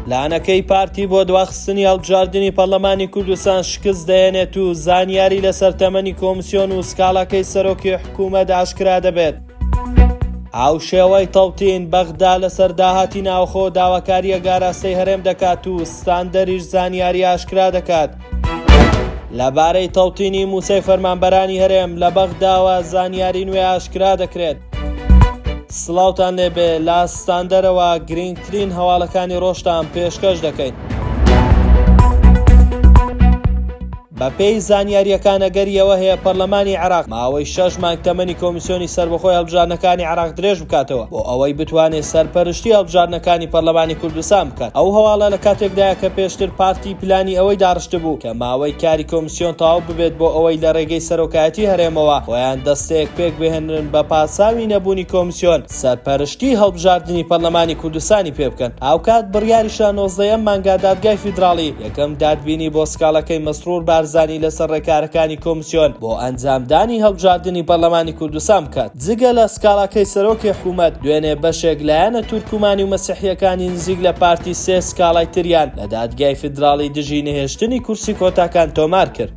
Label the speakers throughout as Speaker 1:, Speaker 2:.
Speaker 1: پلانەکەی پارتی بۆ دواخستنی هەڵبژاردنی پەرلەمانی کوردستان شکست دەهێنێت و زانیاری لەسەر تەمەنی کۆمسیۆن و سکاڵاکەی سەرۆکی حکوومەت ئاشکرا دەبێت. هاوشێوەی تەوتین، بەغدا لەسەر داهاتی ناوخۆ داواکارییەک ئاراستەی هەرێم دەکات و ستاندەریش زانیاری ئاشکرا دەکات. لەبارەی تەوتینی مووچەی فەرمانبەرانی هەرێم لە بەغداوە زانیاری نوێ ئاشکرا دەکرێت. سڵاوتان لێبێ لە ستاندەرەوە گرینگترین هەواڵەکانی ڕۆژتان پێشکەش دەکەین. بەپێی زانیارییەکان ئەگەری ئەوە هەیە پەرلەمانی عێراق ماوەی شەش مانگ تەمەنی کۆمیسیۆنی سەربەخۆی هەڵبژاردنەکانی عێراق درێژ بکاتەوە بۆ ئەوەی بتوانێت سەرپەرشتی هەڵبژاردنەکانی پەرلەمانی کوردستان بکات. ئەو هەواڵە لە کاتێکدایە کە پێشتر پارتی پلانی ئەوەی داڕشتبوو کە ماوەی کاری کۆمیسیۆن تەواو ببێت بۆ ئەوەی لە ڕێگەی سەرۆکایەتی هەرێمەوە خۆیان دەستەیەک پێکبهێنن بە پاساوی نەبوونی کۆمیسیۆن سەرپەرشتی هەڵبژاردنی پەرلەمانی کوردستانی پێ بکەن. هاوکات بڕیاریشە 19 ئەم مانگە دادگای فیدراڵی یەکەم دادبینی بۆ سکاڵەکەی مەسرور بارزانی لەسەر ڕێکارەکانی کۆمسیۆن بۆ ئەنجامدانی هەڵبژاردنی پەرلەمانی کوردستان بکات. جگە لە سکاڵاکەی سەرۆکی حکومەت، دوێنێ بەشێک لایەنە تورکمانی و مەسیحییەکانی نزیک لە پارتی سێ سکاڵای تریان لە دادگای فیدراڵی دژی نەهێشتنی کورسی کۆتاکان تۆمار کرد.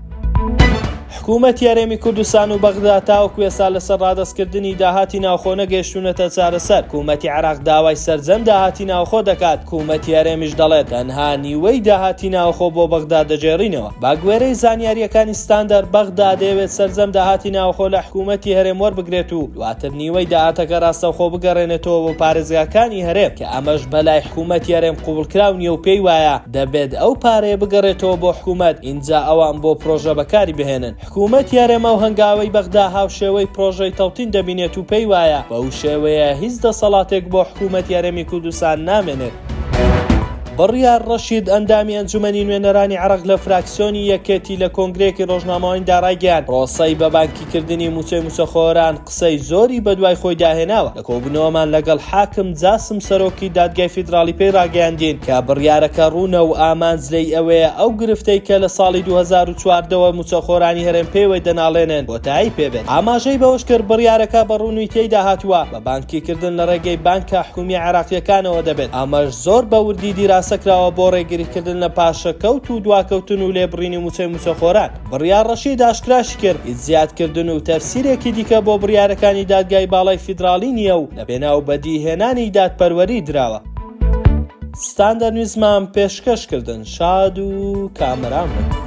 Speaker 1: حکوومەتی هەرێمی کوردستان و بەغدا تاوەکو ئێستا لەسەر ڕادەستکردنی داهاتی ناوخۆ نەگەیشتوونەتە چارەسەر، حکوومەتی عێراق داوای سەرجەم داهاتی ناوخۆ دەکات، حکوومەتی هەرێمیش دەڵێت تەنها نیوەی داهاتی ناوخۆ بۆ بەغدا دەگێڕینەوە. بەگوێرەی زانیارییەکانی ستاندەر، بەغدا دەیەوێت سەرجەم داهاتی ناوخۆ لە حکوومەتی هەرێم وەربگرێت و دواتر نیوەی داهاتەکە ڕاستەوخۆ بگەڕێنێتەوە بۆ پارێزگاکانی هەرێم، کە ئەمەش بەلای حکوومەتی هەرێم قبوڵکراو نییە و پێی وایە دەبێت ئەو پارەیە بگەڕێتەوە بۆ حکوومەت ئینجا ئەوان بۆ پرۆژە بەکاری بهێنن. حکوومەتی هەرێم ئەو هەنگاوەی بەغدا هاوشێوەی پرۆژەی تەوتین دەبینێت و پێی وایە بەو شێوەیە هیچ دەسەڵاتێک بۆ حکوومەتی هەرێمی کوردستان نامێنێت. بڕیار ڕەشید ئەندامی ئەنجومەنی نوێنەرانی عێراق لە فراکسیۆنی یەکێتی لە کۆنگرەیەکی ڕۆژنامەوانیدا ڕایگەیاند، پرۆسەی بەبانکیکردنی مووچەی مووچەخۆران قسەی زۆری بەدوای خۆیدا هێناوە، لە کۆبوونەوەمان لەگەڵ حاکم جاسم سەرۆکی دادگای فیدراڵی پێی ڕاگەیاندین کە بڕیارەکە ڕوونە و ئامانج لێی ئەوەیە ئەو گرفتەی کە لە ساڵی 2014 وە مووچەخۆرانی هەرێم پێوەی دەناڵێنن کۆتایی پێبێت. ئاماژەی بەوەشکرد، بڕیارەکە بە ڕوونی تێیدا هاتووە بە بانکیکردن لە ڕێگەی بانکە حکومییە عێراقییەکانەوە دەبێت، ئەمەش زۆر بە وردی دیراسە کراوە بۆ ڕێگریکردن لە پاشەکەوت و دواکەوتن و لێبڕینی مووچەی مووچەخۆران. بڕیار ڕەشید ئاشکراشی کرد، هیچ زیادکردن و تەفسیرێکی دیکە بۆ بڕیارەکانی دادگای باڵای فیدراڵی نییە و لەپێناو بەدیهێنانی دادپەروەری دراوە. ستاندەر نیوزمان پێشکەش کردن. شاد و کامەران بن.